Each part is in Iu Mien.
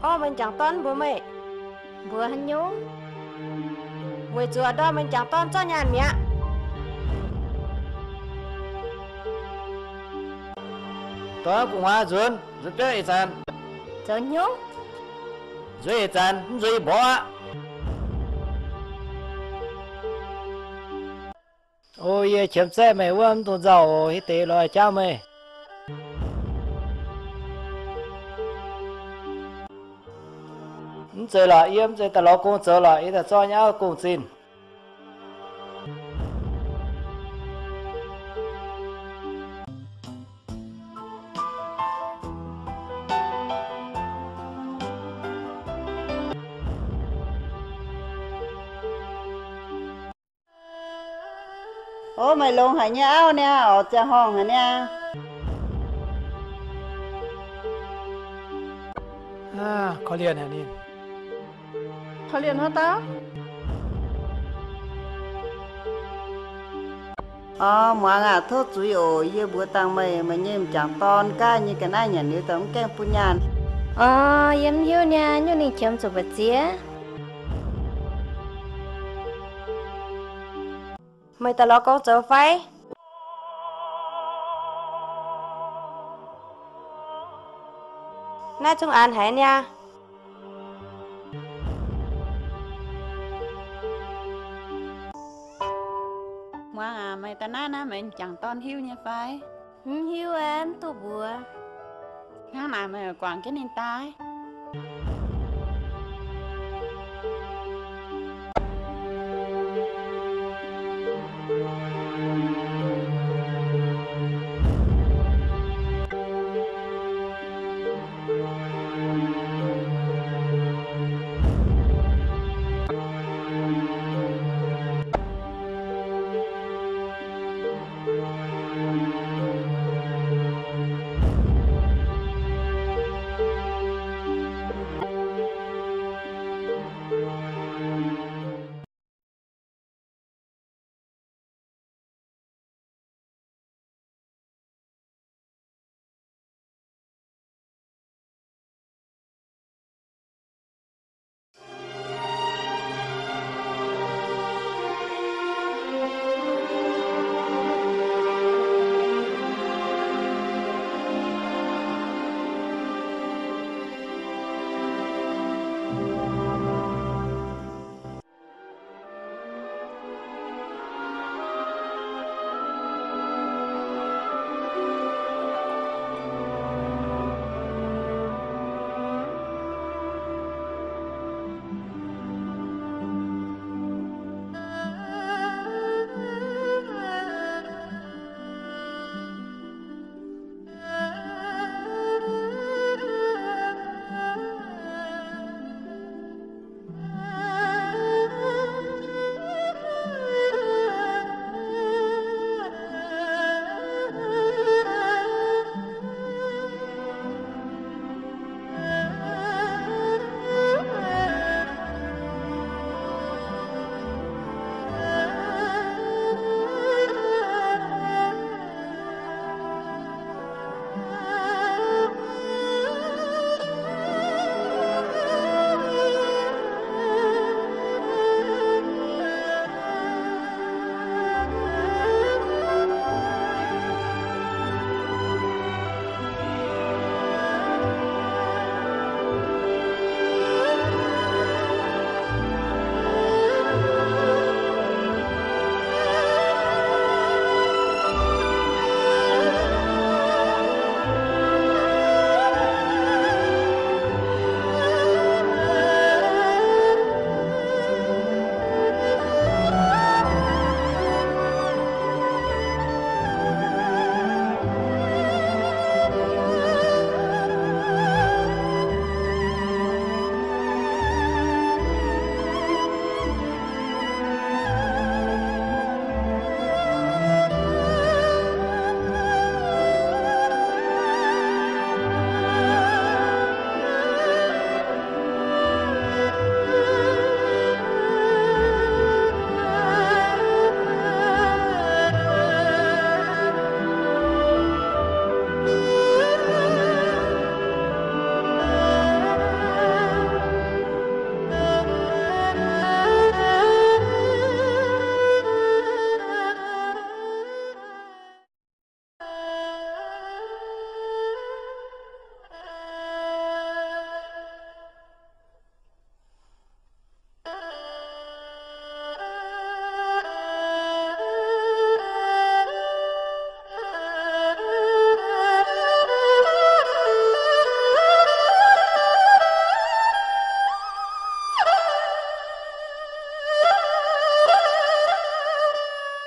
Orv, meih m'jangc dorn mbuox meih, mbuox haaix nyungc? Weic zuqc ndorm meih m'jangc dorn zorqv nyaanh mi'aqv. Dorh gu'nguaaz nzuonx, nzuonx biauv ih zanc. Zoux hnyouv? Nzuonx ih zanc, mv nzuonx yie mborqv aqv. O, yie qiemx zaeqv meih wuov, mv dungx nzauh oc. Hitv deix lorz jauv meih. Mv zeiz lorqc, yie mv zeiz daaih lorz gong zoux lorqc, yie daaih zorqv nyei auv gong-zinh. O, meih longx haic nyei auv niaa, oix ziangh horngh haic niaa. Korv-lienh haic ninh. Korv-lienh haaix dauh? O, muangx aac, tov zuiz oc. Yie mbuox dangh meih, meih nyei m'jangc dorn gaav nyei ga'naaiv nyanc liuz daaih mv gaengh bun nyaanh. O, yie mv hiuv niaa, nyungc ninh qiemx zuqc mbu'ziex. Meih daaih lorz gong zoux fai? Naaiv zungv aanx haic niaa. Muangx aac, meih daaih naaiv naaiv, meih m'jangc dorn hiuv nyei fai? Mv hiuv aqv, mv duqv mbuox. Hnangv naaic meih guangc jienv ninh daaih.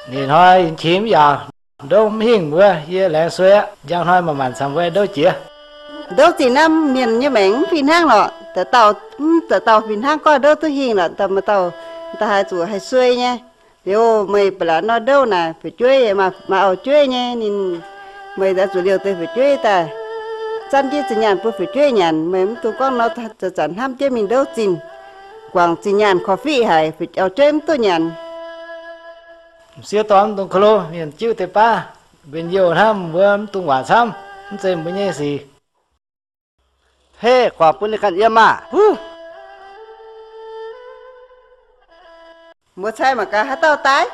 Ninh hnoi yinh qiex mv yaauc, ndouv mv hingh wuov, yie laengz suei aqv. Njang hnoi manc-manc camv wuov ndouv jiex. Ndouv zinh naaiv mienh nyei maengc mv fih hnangv lorqc. Dauh dauh mv dauh dauh fih hnangv, goiv ndouv duqv hingh lorqc, dauh maaih dauh, dauh haaix zuqc haih suei nyei. Liuz meih ba'laqc nor ndouv naaic fu'jueiv, maaih auv-jueiv nyei, ninh, meih oix zuqc liouh deix fu'jueiv daaih zanv jienv zinh nyaanh bun fu'jueiv nyanc. Meih mv dungx gorngv nor, zanc-zanc hnamv jienv mingh ndouv zinh, guangc zinh nyaanh korv-fiqv haic, auv-jueiv mv duqv nyanc. M'sieqv dorn mv dungx ko lo, mienh jiuv deix baav, mbenc youh hnamv mbuo mv dungx waac camv, mv zeiz mbuo nyei sic. Hei, guangc bun ninh ganh yiem maah! Huv! Mbuo cai mangc gaax haaix dauh daaih.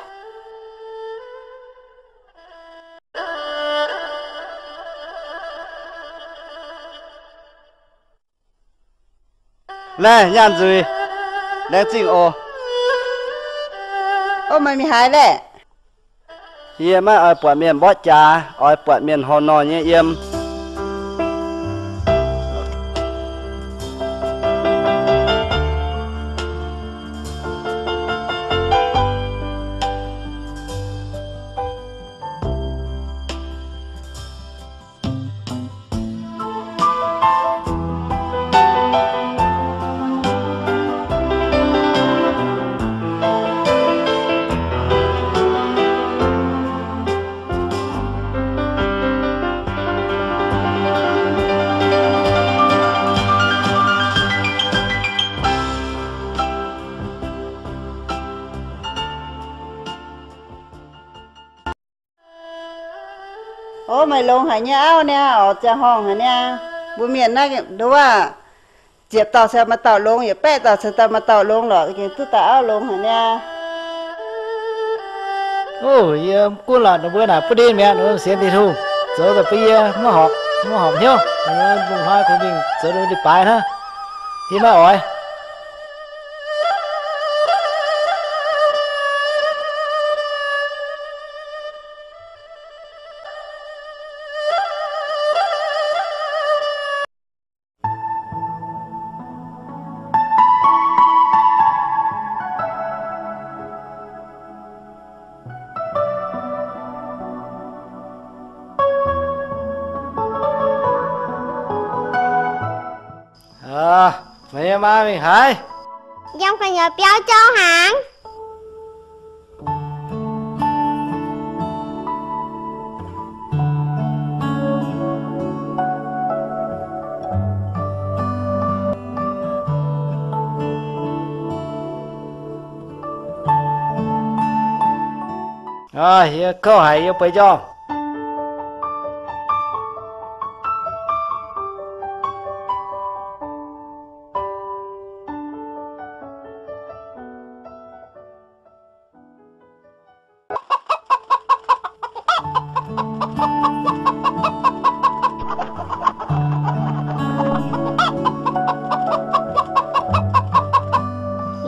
Laeh, nyaanh nzuih, laengz zingh oc. O, meih mingh haaix laeh? Yie maiv oix buatc mienh mborqv jaax, oix buatc mienh horh nor nyei yiem. O, meih longx haic nyei auv niaa, oc, ziangh horngh haic niaa. Mbuo mienh naaiv nduov, ziepc dauh caux maaih dauh longx, yietc baeqv dauh caux maaih dauh longx lorqc, gengh duqv dauh auv longx haic niaa. O, yie gunv lorqc, ninh mbuo naaic butv ndin mi'aqv, ninh mbuo sienx Tin-Hungh, zoux daaih bun yie maiv horpc, maiv horpc hnyouv. Ninh mbuo lungh hnoi kungx mingh zoux ninh mbuo leiz-baaix hnangv, yie maiv oix. Meih nyei maa mingh haaix? Yiem gu'nyuoz biauv jauv hnaangx. Yie kouv haic, yie bueix njormh.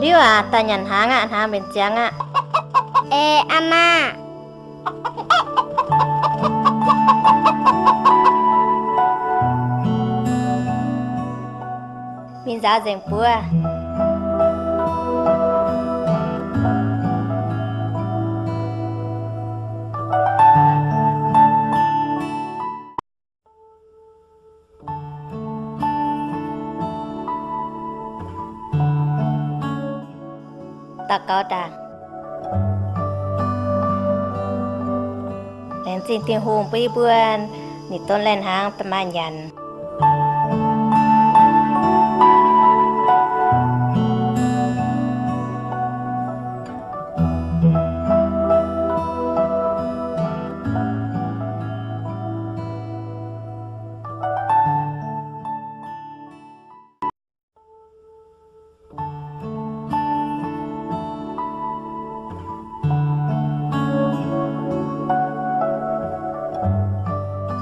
Liuz aac, daaih nyanc hnaangx aqv, hnaangx mbenc ziangx aqv. Eix, aa maa. Mingh nzaaux nzengc buov. Daux gaux daaih. Laengz zingh Tin-Hungh bun yie mbuo ninh donv lai-hnaangx daaih maaih nyanc.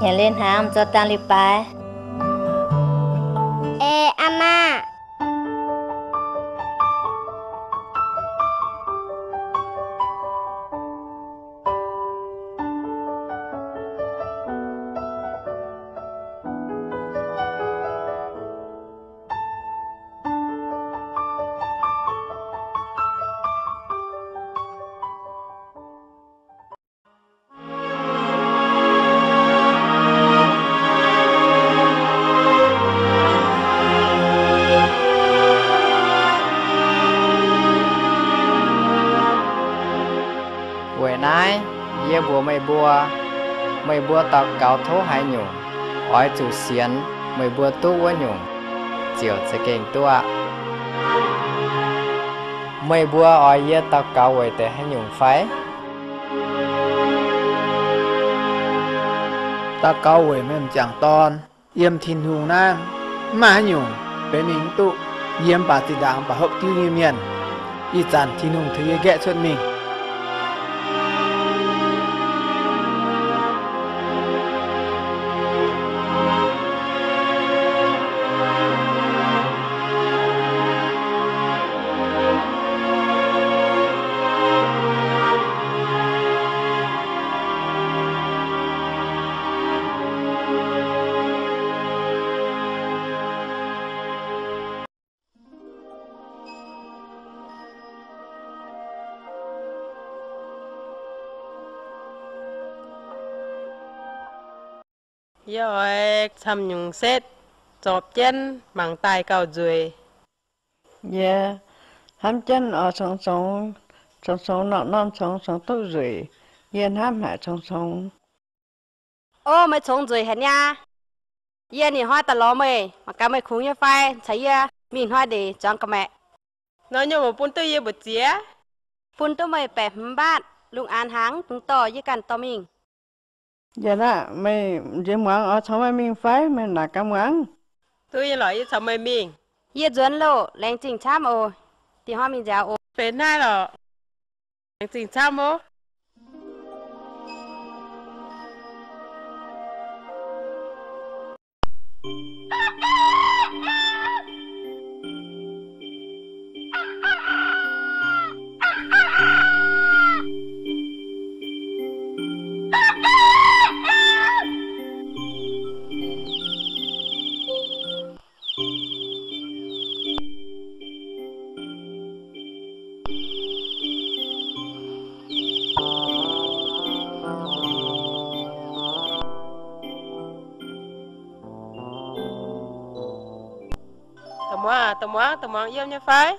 Nyanc liuz hnaangx zoux dangh leiz-baaix. Eix, aa maa. Yie mbuox meih mbuo, meih mbuo daux gaux tov haaix nyungc, oix zuqc sienx meih mbuo duqv wuov nyungc, ziouc za'gengh duqv aqv. Meih mbuo oix yie daux gaux weic deix haaix nyungc fai? Daux gaux weic meih m'jangc dorn. Yiem Tin-Hungh naaiv, mv maaih haaix nyungc benx mingh mv duqv. Yie mv baac zinh ndaangc mv baac hopv diuv nyei mienh. Ih zanc Tin-Hungh tengx yie nqaeqv cuotv mingh. Yie oix camv nyungc setv, zorpc jienv mangc daaih gauh nzueic. Yie hnamv jienv oix congx-congx, congx-congx norm-norm congx-congx duqv nzueic. Yie hnamv haic congx-congx. O, meih congx nzueic haic niaa. Yie ninh hnoi daaih lorz meih, mangc gaax meih kungx nyei fai, caux yie mingh hnoi ndeic zuangx gorqv-maeqc. Nor nyungc bun duqv yie mbu'ziex? Bun duqv meih baeqc hmz mbaatv. Lungh aanx hnaangx dungx dorh yie ganh dorh mingh. Yie naaiv, meih nziex muangx oix caux meih mingh fai? Meih naaic gaax muangx. Duqv nyei lorqc, yie caux meih mingh. Yie nzuonx loh, laengz zingh camv oc. Dingc hnoi mingh nziaaux oc. Benx naaiv lorqc. Laengz zingh camv oc. Da'muangx, da'muangx, da'muangx yiem nyei fai?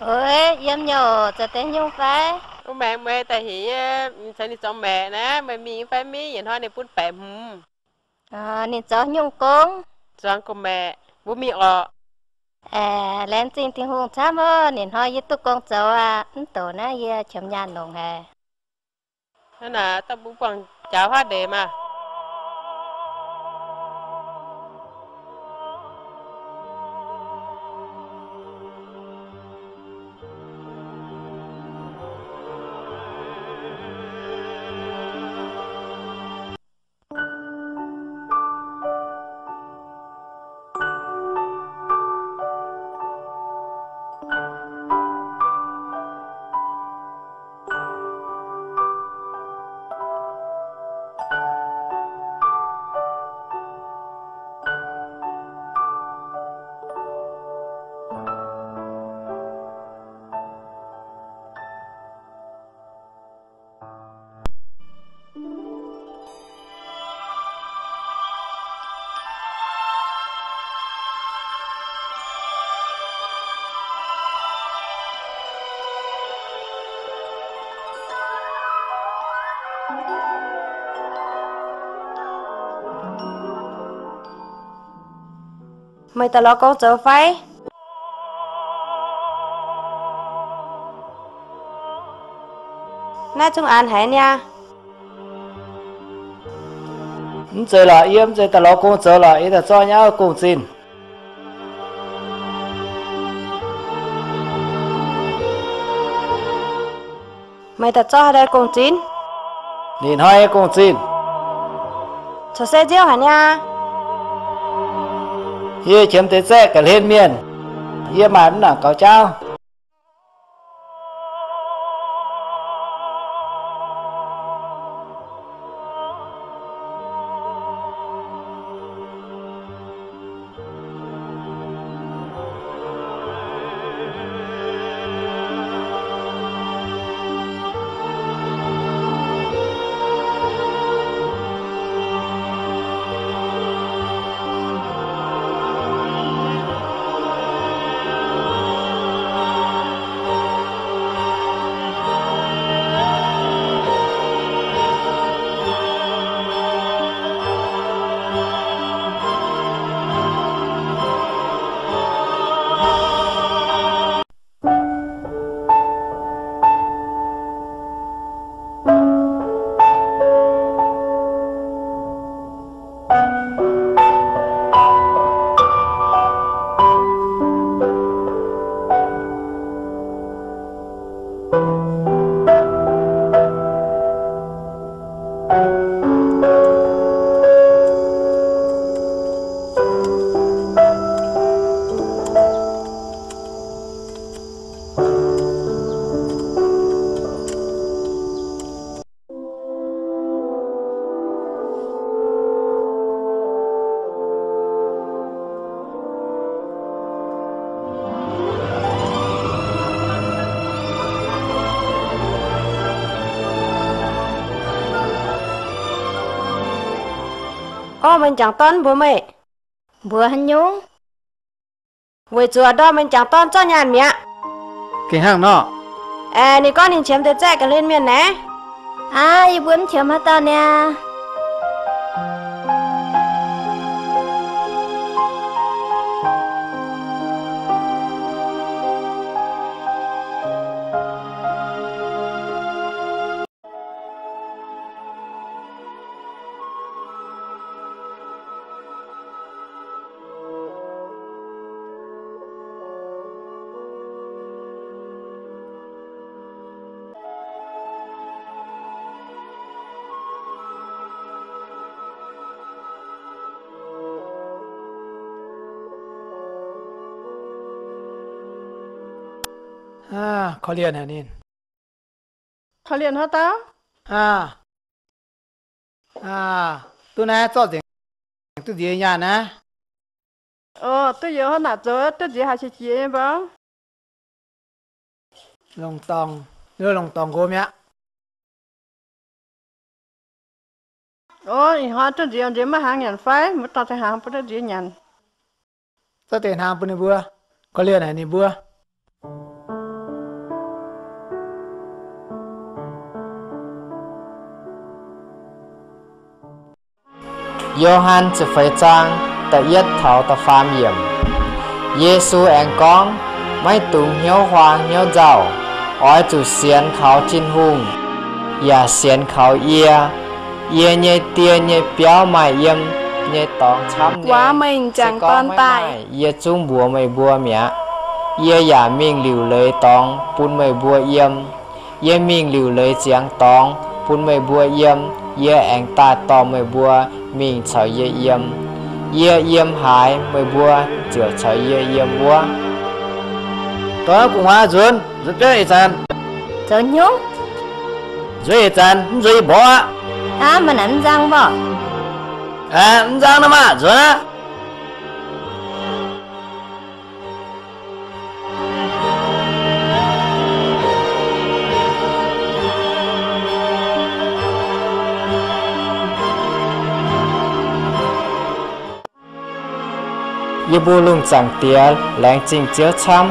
Oix, yiem nyei oc. Zoux deix nyungc fai? Mv maengx meih daaih heuc yie caux ninh zuangx maeqc naaiv, meih mingh fai mingh? Yietc hnoi ninh bun baeqc hmz. Ninh zoux nyungc gong? Zuangx gorqv-maeqc, mbuo mingh orqc. Aeqv, laengz zingh Tin-Hungh camv oc. Ninh hnoi yie duqv gong zoux aqv. Mv douc naaiv yie qiemx nyaanh longc haic. Hnangv naaic daaih mbuo buangh jaux huaav ndeic maah. Meih daaih lorz gong zoux fai? Naaiv zungv an haic niaa. Mv zeiz lorqc, yie mv zeiz daaih lorz gong zoux lorqc, yie daaih zorqv nyei auv gong-zinh. Meih daaih zorqv haaix dauh gong-zinh? Ninh hnoi nyei gong-zinh. Corc se nziouv haic niaa. Yie qiemx deix zaeqv ga'hlen mienh, yie maaih mv nangc gaux jaauv. Gorngv meih m'jangc dorn mbuox meih, mbuox haaix nyungc? Weic zuqc dorh meih m'jangc dorn zorqv nyaanh mi'aqv. Gengh hnangv nor. Aeqv, ninh gorngv ninh qiemx deix zaeqv ga'hlen mienh naaiv. Aav, yie mbuo mv qiemx haaix dauh niaa. Korv-lienh haic ninh. Korv-lienh haaix dauh? Aa, duqv naaiv zorqv nzengc duqv nziex nyaanh naaiv. Duqv youz hnangv naaic zoux duqv nziex haaix qiex jiez nyei mbuo. Longc dorngc, longc dorngc nqox mi'aqv. Ov, ih hnoi duqv nziex, nziex maiv hnaangx nyanc fai? Mbuo dorh deix hnaangx bun duqv nziex nyanc. Zorqv deix hnaangx bun ninh mbuo, korv-lienh haic ninh mbuo. Yo^han ziepc feix zaang da'yietv taux da'faam yiemc. Yesu aengx gorngv, maiv dungx hnyouv huaang hnyouv nzauh. Oix zuqc sienx kaux Tin-Hungh, yaac sienx kaux yie. Yie nyei Die nyei biauv maaih yiem nyei dorngx camv nyei. Se gorngv maiv maaih, yie zungv mbuox meih mbuo mi'aqv. Yie yaac mingh liuc leiz dorngx bun meih mbuo yiem. Yie mingh liuc leiz ziangx dorngx bun meih mbuo yiem. Yie aengx daaih dorh meih mbuo mingh caux yie yiem. Yie yiem haaix, meih mbuo ziouc caux yie yiem wuov. Dongh gu'nguaaz nzunc, nzunc biauv ih zanc. Zoux hnyouv? Nzueic ih zanc mv nzueic yie mborqv aqv. Aav, maaih naaic mv nzang mborqv? Aav, mv nzang nor maah, nzuonx aqv. Yie mbuo lungh zaangc Diex laengz zingh Ziouv camv.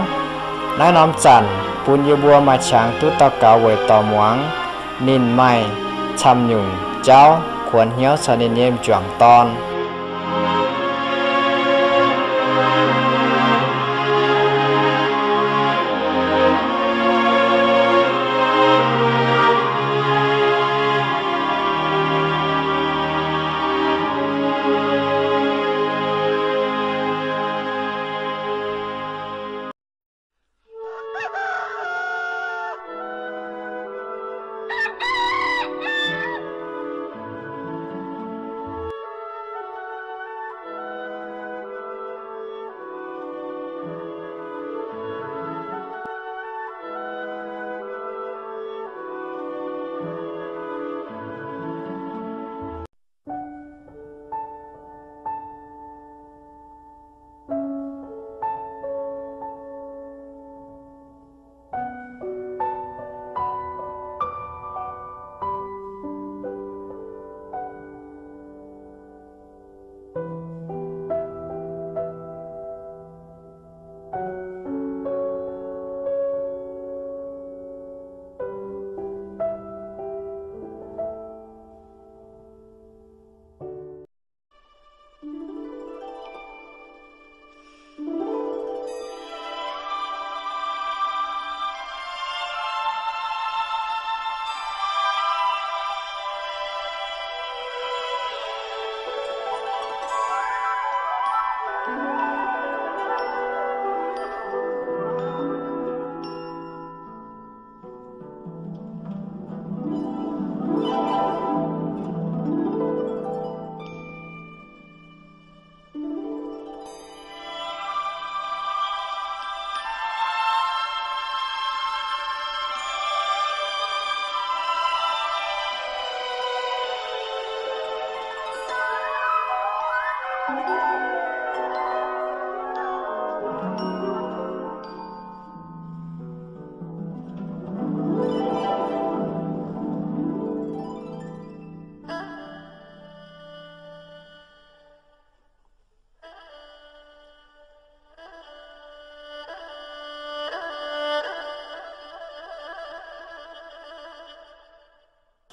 Naaiv norm zanc bun yie mbuo maaih qangx duqv daux gaux weic dorh muangx ninh maaih camv nyungc jauv kuonx hnyouv caux ninh nyei m'juangc dorn.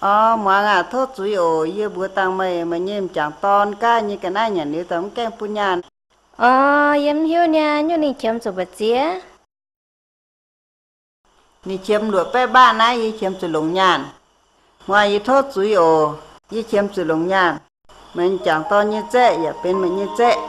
O, muangx aac, tov zuiz oc. Yie mbuox dangh meih, meih nyei m'jangc dorn gaav nyei ga'naaiv nyanc liuz daaih mv gaengh bun nyaanh. O, yie mv hiuv niaa, nyungc ninh qiemx zuqc mbu'ziex. Ninh qiemx luoqc baeqv mbaanh naaiv, yie qiemx zuqc longc nyaanh. Muangx, yie tov zuiz oc. Yie qiemx zuqc longc nyaanh. Meih m'jangc dorn nyei zaeqv yaac benx meih nyei zaeqv.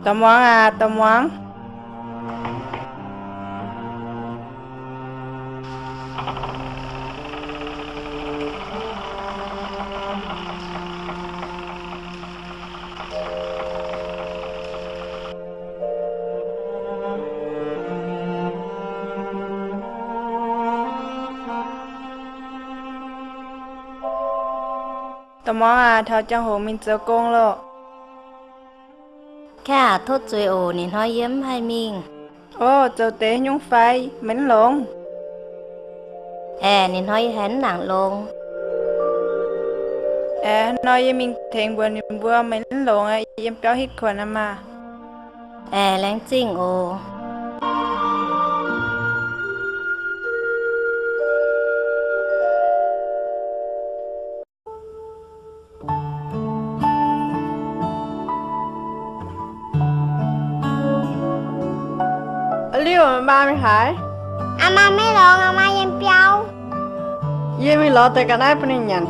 Dorh muangx aac, dorh muangx. Dorh muangx aac, taux ziangh hoc mingh zoux gong loh. Kaav, tov zueiz oc, ninh hnoi yie mv haih mingh. Ov, zoux deix nyungc fai? Meih mv longx? Aeqv, ninh hnoi yie haiz mv nangc longx. Aeqv, hnoi yie mingh tengx mbuox ninh mbuo meih mv longx aqv, yiem biauv hitv kuonx aqv maah. Aeqv, laengz zingh oc. Liuh, maa mingh haaix? Aa maa maiv longx, aa maa yiem biauv. Yie mingh lorz deix ga'naaiv bun ninh nyanc.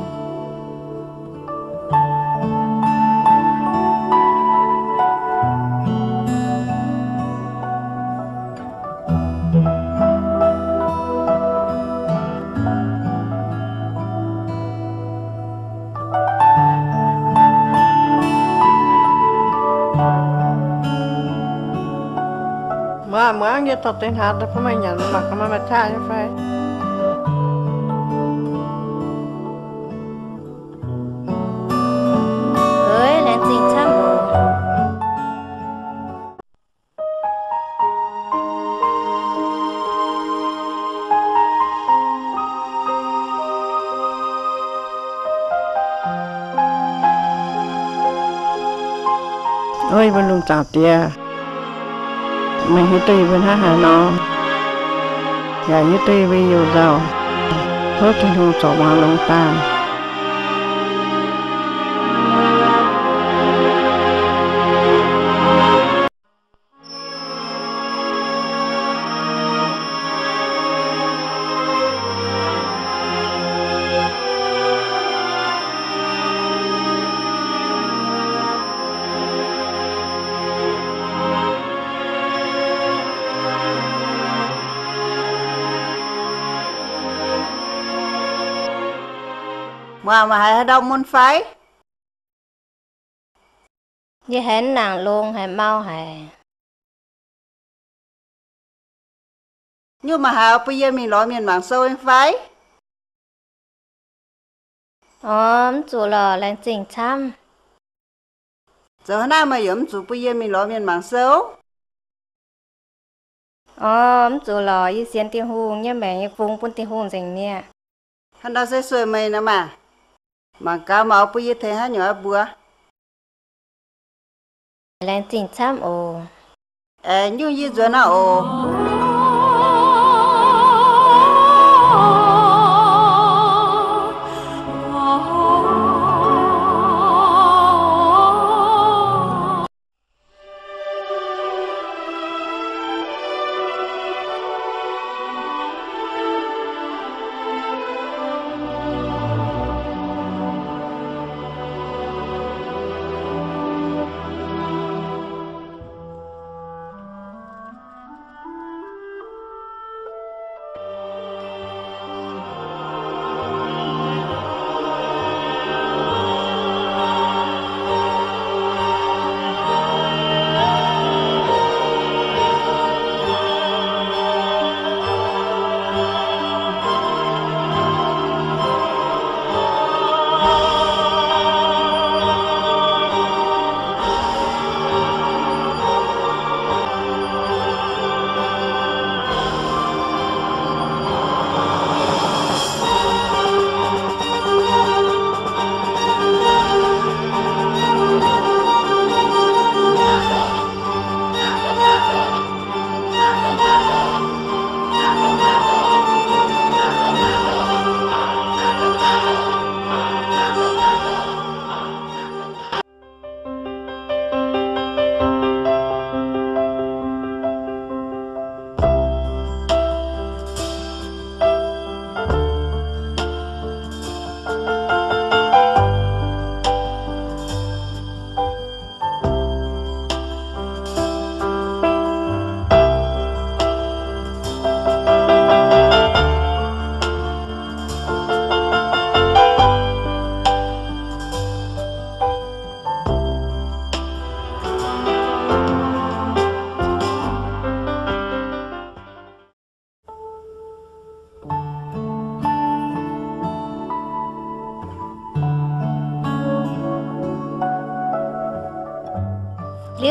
Muangx, muangx, yie dorh deix hnaaux daaih bun meih nyanc, mangc gaax maaih qaqv nyei fai. Eix, laengz zingh camv oc. Ov, yie mbuo lungh zaangc Diex, meih hiuv duqv yie mbuo hnangv haaix nor, yaac hiuv duqv yie mbuo youz nzauh. Tov Tin-Hungh zorc muangx longx daaih. Muangx, maaih haaix ndau mun fai? Yie haiz mv nangc longx, haiz mau haic. Nyungc maaih haaix bun yie mingh lorz mienh mangc sou nyei fai? Orv, mv zuqc lorqc, laengz zingh camv. Zoux haaix naaiv meih yaac mv zuqc bun yie mingh lorz mienh mangc sou? Orv, mv zuqc lorqc, yie sienx Tin-Hungh nyei maengc, yie fungx bun Tin-Hungh nzengc mi'aqv. Haaix ndau se sueih meih nor maah! Mangc gaax maaih bun yie tengx haaix nyungc oix mbuox. Laengz zingh camv oc. Aengx nyungc yie nzuonx nor oc.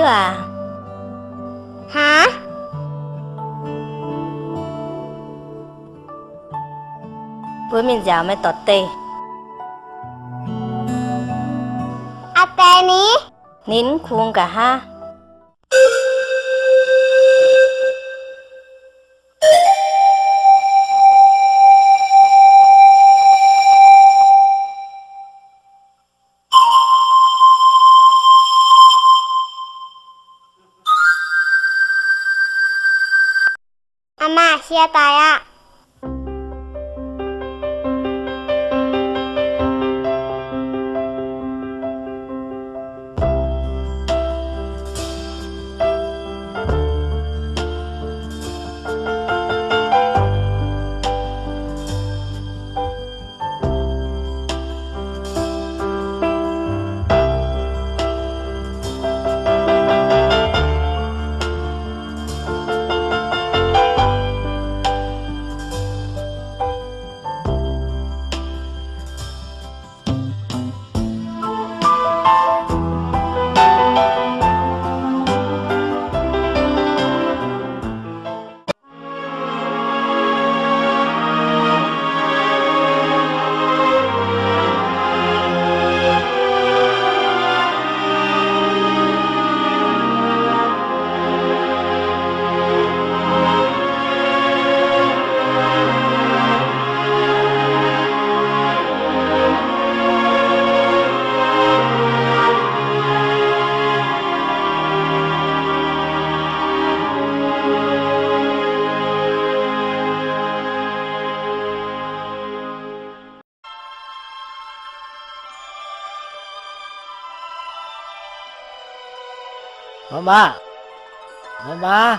baac. Hnangv. Mbuo mingh nziaauc meih dorc deic. Aa, deix ni. Ninh mv kungx nqa'haav. Aa, maaih sie daaih aqv. Maa, maa, maa.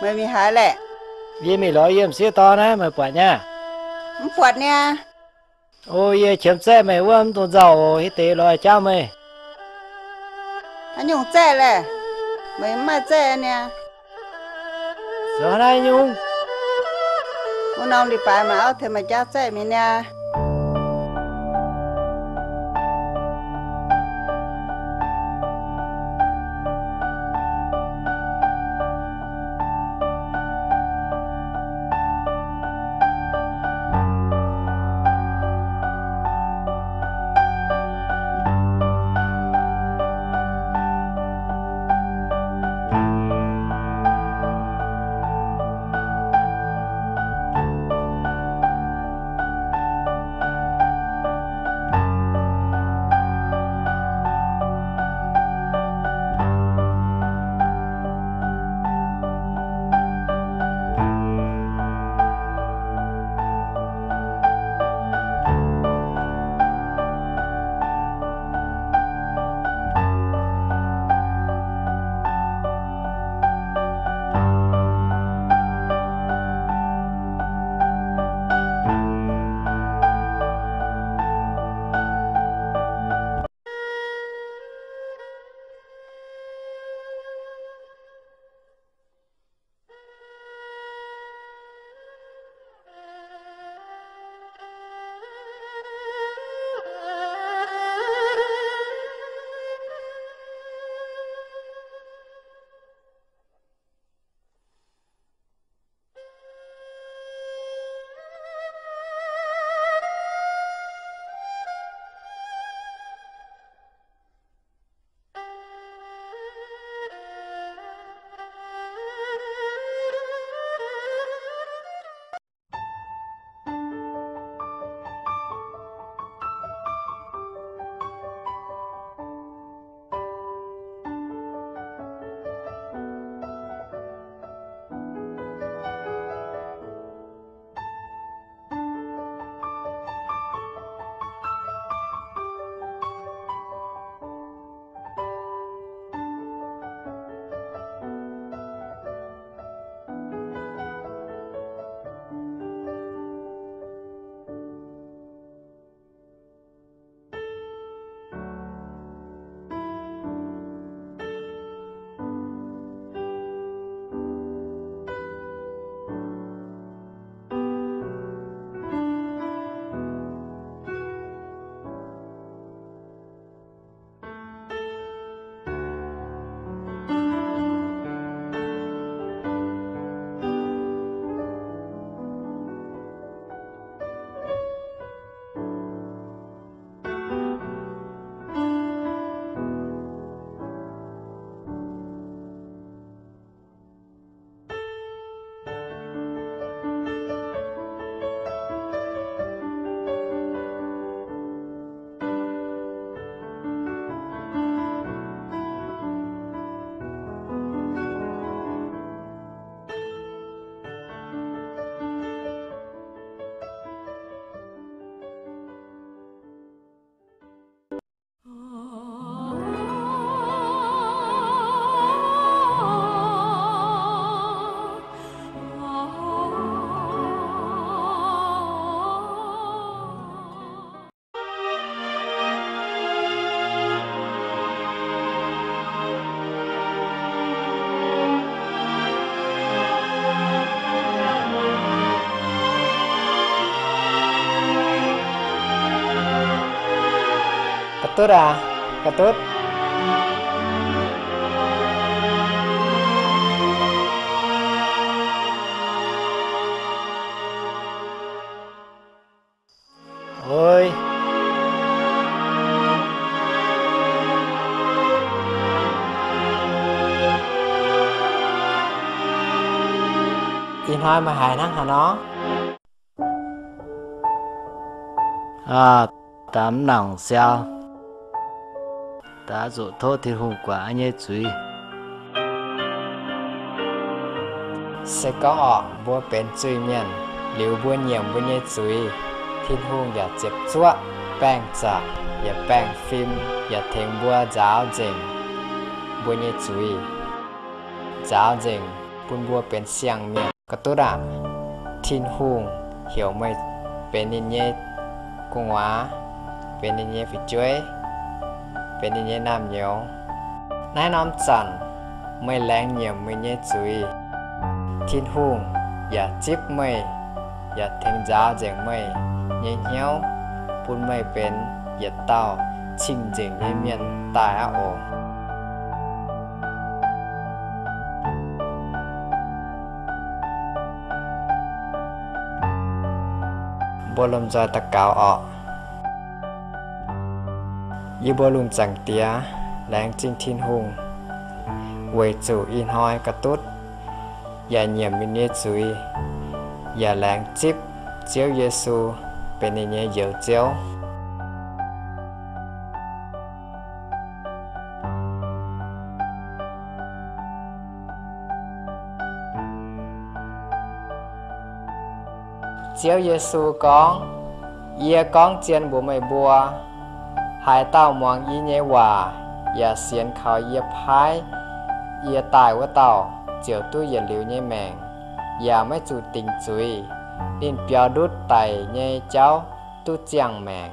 Meih mingh haaix laeh? Yie mingh lorz yie m'sieqv dorn naaiv, meih buatc nyei? Mv buatc niaa. O, yie qiemx zaeqv meih wuov, mv dungx nzauh oc. Hitv deix lorz jaauv meih. Haaix nyungc zaeqv laeh? Meih mv maaih zaeqv niaa. Zoux naaiv nyungc. Wuov norm li baaix maaih auv tengx meih jaauv zaeqv mingh niaa. Dutv aac, ga'dutv. Oi. Ih hnoi meih haiz hnangv haaix nor? Aa, daaih mv nangc siau. Daaih zuqc tov Tin-Hungh guangc nyei zuiz. Se gorngv orqc, mbuo benx zuiz-mienh, liuz mbuo nyiemc mbuo nyei zuiz, Tin-Hungh yaac ziepc zuoqv baengh zaqc yaac baengh fim yaac tengx mbuo nzaaux nzengc mbuo nyei zuiz, nzaaux nzengc bun mbuo benx siang-mienh. Ga'dutv aac, Tin-Hungh heuc meih benx ninh nyei gu'nguaaz, benx ninh nyei fu'jueiv, benx ninh nyei naamh nyouz. Naaiv norm zanc meih laengz nyiemc meih nyei zuiz, Tin-Hungh yaac zipv meih, yaac tengx nzaaux nzengc meih nyei hnyouv, bun meih benx yietc dauh cing-nzengc nyei mienh daaih aqv oc. Mbuo lomh nzoih daux gaux orqc. Yie mbuo lungh zaangc Diex, laengz zingh Tin-Hungh weic zuqc ih hnoi ga'dutv yaac nyiemc ninh nyei zuiz, yaac laengz zipv Ziouv Yesu benx ninh nyei Njoux Ziouv. Ziouv Yesu gorngv, Yie gorngv zien mbuox meih mbuo, haaix dauh muangx yie nyei waac yaac sienx kaux yie paaiv yie daaih wuov dauh ziouc duqv yietc liuz nyei maengc, yaac maiv zuqc dingc zuiz. Ninh biaux ndutv daic nyei jauv duqv ziangh maengc.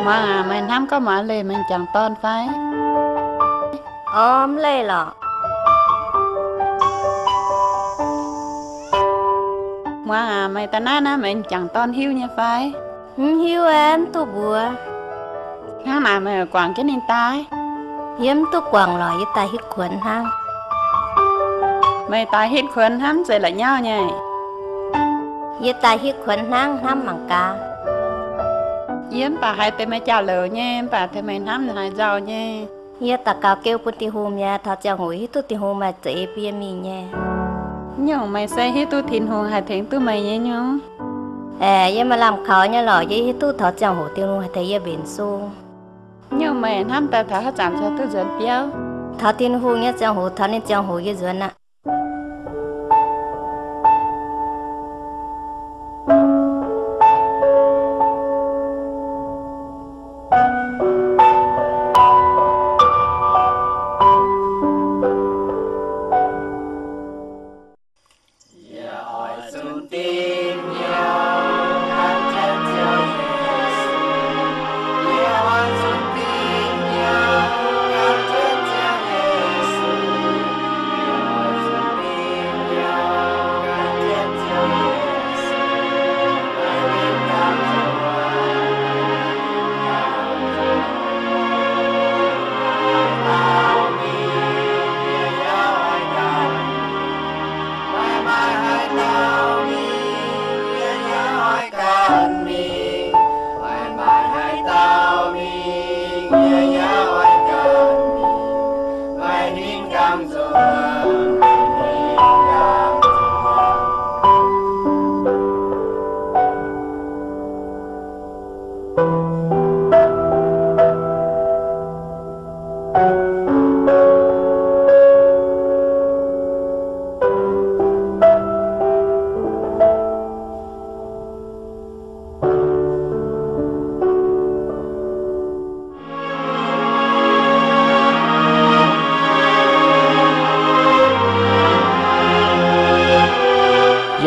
Muangx aac, meih hnamv gorngv muangx leih meih m'jangc dorn fai? Orv, mv leih lorqc. Muangx aac, meih daaih naaiv naaiv meih m'jangc dorn hiuv nyei fai? Mv hiuv aeqv, mv duqv mbuox. Hnangv naaic meih guangc jienv ninh daaih? Yie mv duqv guangc lorqc, yie daaih hitv kuonx hnangv. Meih daaih hitv kuonx hnangv, mv zeiz la'nyauv nyei. Yie daaih hitv kuonx hnangv, hnamv mangc gaax. Yie mv baac haiz deix meih jauv-louc nyei, mv baac tengx meih hnamv haaix nzauh nyei. Yie daux gaux geu bun Tin-Hungh mi'aqv, taux ziangh hoc hiuv duqv Tin-Hungh maaih za'eix bun yie mingh nyei. Nyungc meih se hiuv duqv Tin-Hungh haih tengx duqv meih nyei nyungc. Aeqv, yie maaih lamh kaux nyei lorqc, yie hiuv duqv taux ziangh hoc Tin-Hungh haih tengx yie mbenc sung. Nyungc meih hnamv daaih taux haaix zanc cingx duqv nzuonx biauv? Taux Tin-Hungh nyei ziangh hoc, taux ninh ziangh hoc yie nzuonx aqv.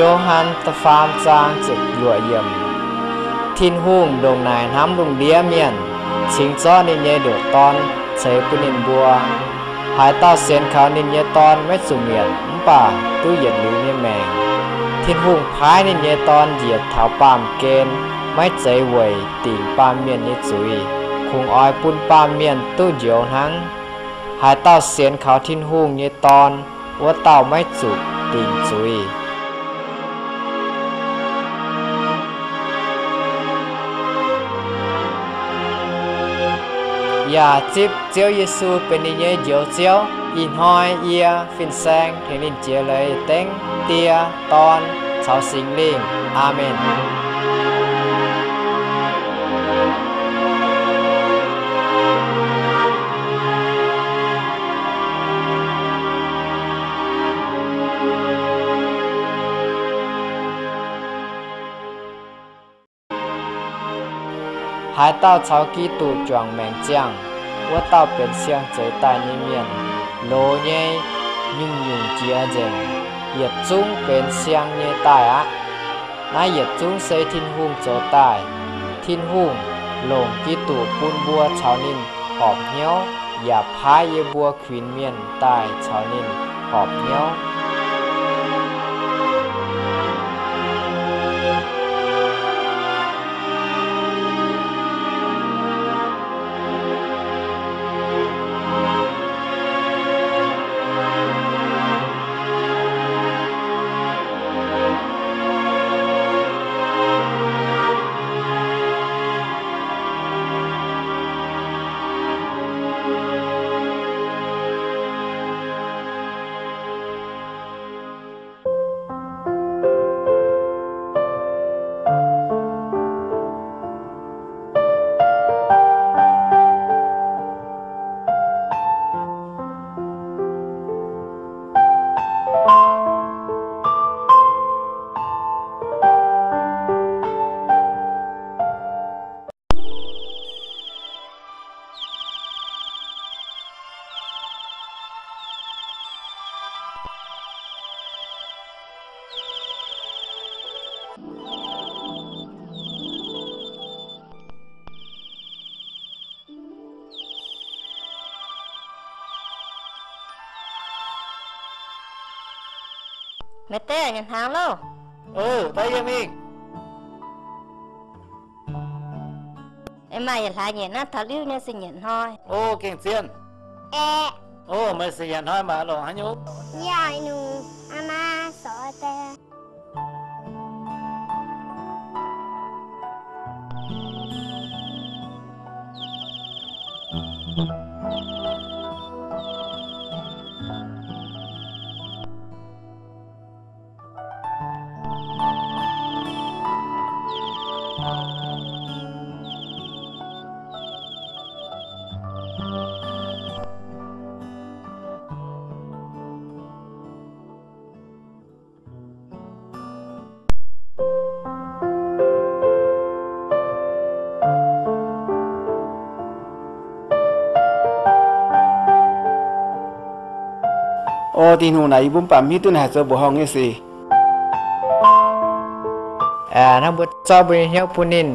Yo^han da'faam zaang ziepc luoqc yiemc. Tin-Hungh ndongc naaic hnamv lungh ndiev mienh, cingx zorqv ninh nyei ndoqc Dorn ceix bun ninh mbuo. Haaix dauh sienx kaux ninh nyei Dorn maiv zuqc mietc mv baac duqv yietc liuz nyei maengc. Tin-Hungh paaiv ninh nyei Dorn njiec taux baamh gen, maiv zeiz weic dingc baamh mienh nyei zuiz, kungx oix bun baamh mienh duqv njoux hnangv. Haaix dauh sienx kaux Tin-Hungh nyei Dorn, wuov dauh maiv zuqc dingc zuiz. Yaac zipv Ziouv Yesu benx ninh nyei Njoux Ziouv. Ih hnoi yie fin-saeng tengx ninh jiex leiz dengv Die, Dorn caux Singx Lingh. Aamen. Haaix dauh caux Giduc juangc maengc ziangh, wuov dauh benx siang-zeix daaih nyei mienh. Loz nyei nyungc-nyungc jiex nzengc, yietc zungv benx siang nyei daaih aqv. Naaiv yietc zungv se Tin-Hungh zoux daaih. Tin-Hungh longc Giduc bun mbuo caux ninh horpc hnyouv, yaac paaiv yie mbuo kuinx mienh daaih caux ninh horpc hnyouv. Meih deix nyanc hnaangx loh? O, daaih yie mingh. Aeqv, maaih yietc hlaax nyanc naaiv taux liuz nyei se nyanc hnoi. O, gengh zien. Aeqv. O, meih se nyanc hnoi maaih longc haaix nyungc? Yaac nungx aa maa sorc deix. O Tin-Hungh, naaic yie mbuo mv baac mv hiuv duqv ninh haih zoux mbuoqc horngh nyei sic. Hnangv mbuo zorqv mbuo nyei hnyouv bun ninh,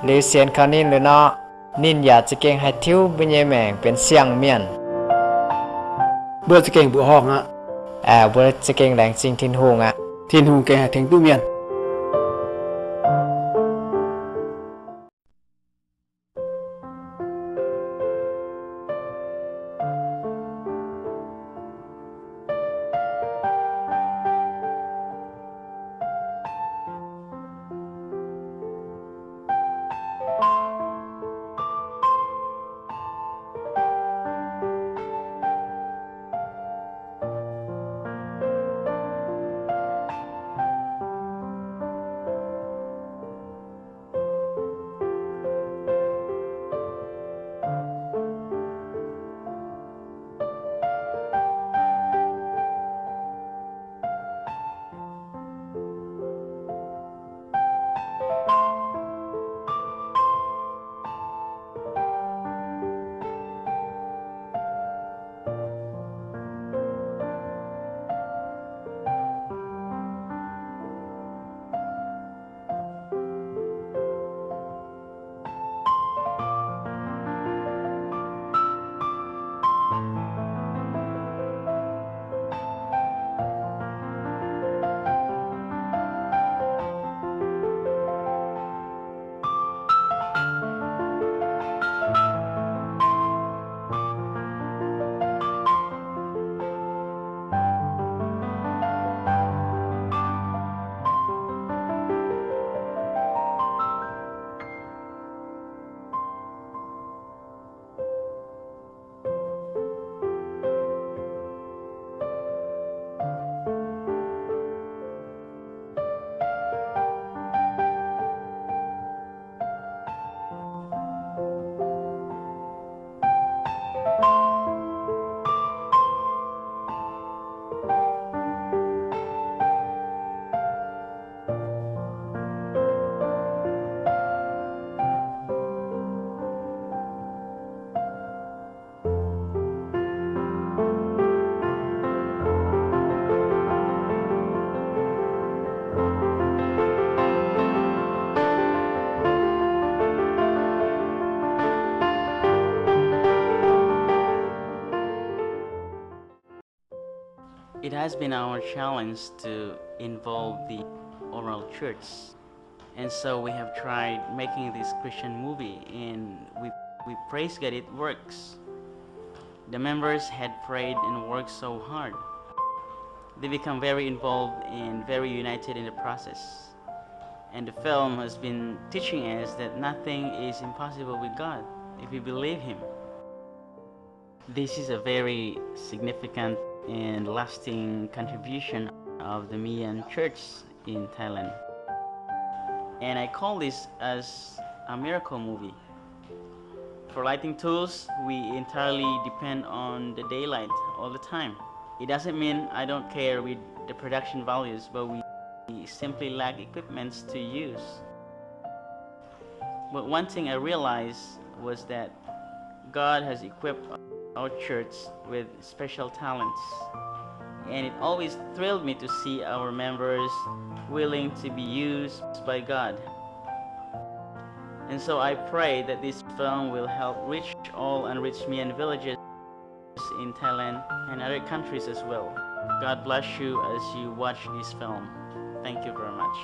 liuz sienx kaux ninh liuz nor, ninh yaac za'gengh haih tiuv mbuo nyei maengc benx siang-mienh. Mbuo za'gengh mbuoqc horngh aqv. Mbuo za'gengh laengz zingh Tin-Hungh aqv. Tin-Hungh gengh haih tengx duqv mienh. It has been our challenge to involve the oral church. And so we have tried making this Christian movie, and we, we praise God it works. The members had prayed and worked so hard. They become very involved and very united in the process. And the film has been teaching us that nothing is impossible with God if we believe Him. This is a very significant and lasting contribution of the Mian Church in Thailand. And I call this as a miracle movie. For lighting tools, we entirely depend on the daylight all the time. It doesn't mean I don't care with the production values, but we simply lack equipments to use. But one thing I realized was that God has equipped our church with special talents. And it always thrilled me to see our members willing to be used by God. And so I pray that this film will help reach all unreached Mian villages in Thailand and other countries as well. God bless you as you watch this film. Thank you very much.